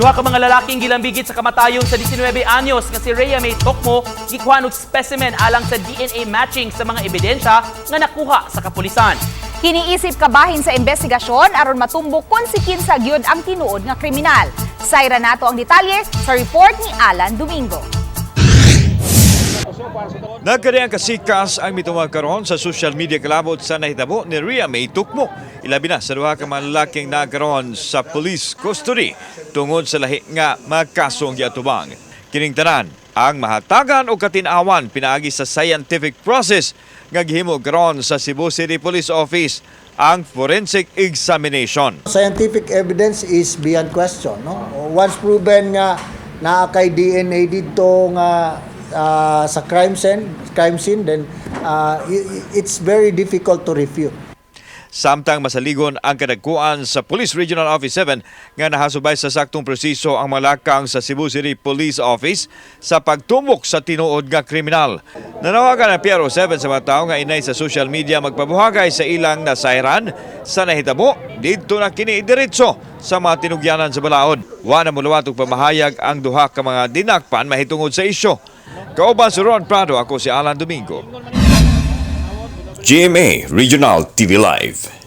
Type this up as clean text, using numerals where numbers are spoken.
Duha ka mga lalaking gilambigit sa kamatayon sa 19 anyos nga si Rhea May Tokmo gikuhaan og specimen alang sa DNA matching sa mga ebidensya nga nakuha sa kapulisan. Kini isip kabahin sa investigasyon aron matumbok kung si kinsa gyud ang tinuod nga kriminal. Sayra nato ang detalye sa report ni Alan Domingo. Nagkari ang kasikas ang mitumag karon sa social media kalabot sa nahitabo ni Rhea May Tukmo. Ilabi na sa duha ka mga lalaking nagkaroon sa police custody tungod sa lahi nga mga kasong giatubang. Kining tanan ang mahatagan og katin-awan pinaagi sa scientific process nga gihimo karon sa Cebu City Police Office, ang forensic examination. Scientific evidence is beyond question, no? Once proven nga naa kay DNA didto nga sa crime scene, then it's very difficult to refute. Samtang masaligon ang kadagkuan sa Police Regional Office 7 nga nahasubay sa saktong proseso ang malakang sa Cebu City Police Office sa pagtumbok sa tinuod nga kriminal. Nanawagan ang PRO 7 sa mga tao nga inay sa social media magpabuhagay sa ilang nasayran sa nahitabo didto na kini idiretso sa mga tinugyanan sa balaod. Wa na moluwat og pamahayag ang duha ka mga dinakpan mahitungod sa isyu. Kauban si Ron Prado, ako si Alan Domingo. GMA Regional TV Live.